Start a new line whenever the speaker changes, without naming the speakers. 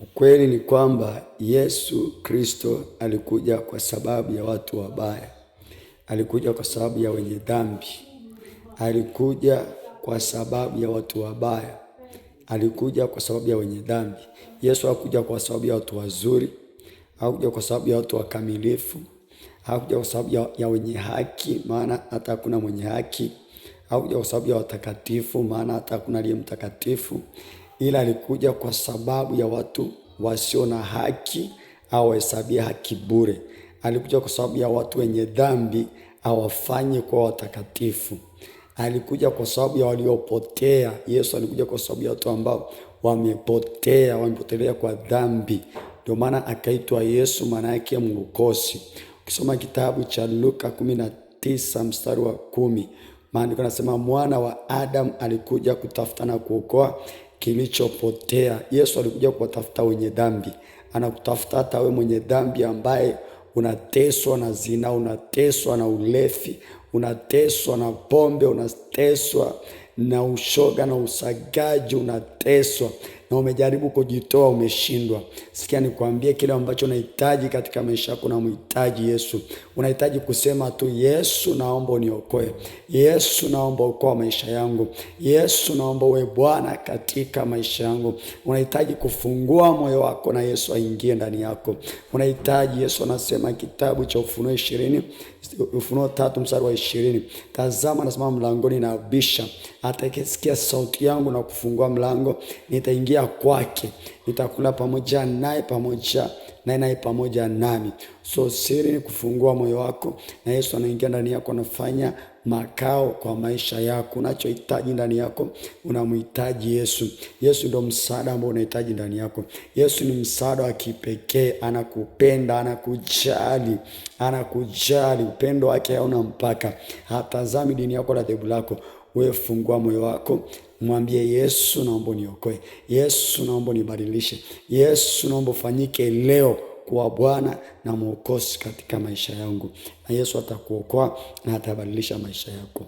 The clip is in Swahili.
Ukweli ni kwamba Yesu Kristo alikuja kwa sababu ya watu wabaya, alikuja kwa sababu ya wenye dhambi, alikuja kwa sababu ya watu wabaya, alikuja kwa sababu ya wenye dhambi. Yesu hakuja kwa sababu ya watu wazuri, hakuja kwa sababu ya watu wakamilifu, hakuja kwa sababu ya wenye haki, maana hata hakuna mwenye haki. Hakuja kwa sababu ya watakatifu, maana hata hakuna aliye mtakatifu, ila alikuja kwa sababu ya watu wasio na haki au wahesabia haki bure. Alikuja kwa sababu ya watu wenye dhambi awafanye kuwa watakatifu. Alikuja kwa sababu ya waliopotea. Yesu alikuja kwa sababu ya watu ambao wamepotea, wamepotelea kwa dhambi. Ndio maana akaitwa Yesu, maana yake Mwokozi. Ukisoma kitabu cha Luka 19 mstari wa 10, maandiko yanasema mwana wa Adamu alikuja kutafuta na kuokoa kilichopotea. Yesu alikuja kuwatafuta wenye dhambi. Anakutafuta hata wewe mwenye dhambi ambaye unateswa na zinaa, unateswa na ulevi, unateswa na pombe, unateswa na ushoga na usagaji, unateswa na umejaribu kujitoa, umeshindwa. Sikia nikwambie, kile ambacho unahitaji katika maisha yako, unamhitaji Yesu. Unahitaji kusema tu, Yesu naomba uniokoe, Yesu naomba okoa maisha yangu, Yesu naomba uwe Bwana katika maisha yangu. Unahitaji kufungua moyo wako na Yesu aingie ndani yako. Unahitaji Yesu anasema kitabu cha Ufunuo 20, Ufunuo 3 mstari wa 20, tazama nasimama mlangoni na abisha, atakayesikia sauti yangu na kufungua mlango, nitaingia kwake, nitakula pamoja naye, pamoja naye naye pamoja nami. So siri ni kufungua moyo wako na Yesu anaingia ndani yako, anafanya makao kwa maisha yako. Unachohitaji ndani yako, unamhitaji Yesu. Yesu ndio msaada ambao unahitaji ndani yako. Yesu ni msaada wa kipekee, anakupenda, anakujali, anakujali. Upendo wake hauna mpaka, hatazami dini yako la dhehebu lako. Wewe fungua moyo wako, mwambie Yesu, naomba uniokoe. Yesu, naomba unibadilishe. Yesu, naomba ufanyike leo kuwa Bwana na Mwokozi katika maisha yangu. Na Yesu atakuokoa na atabadilisha maisha yako.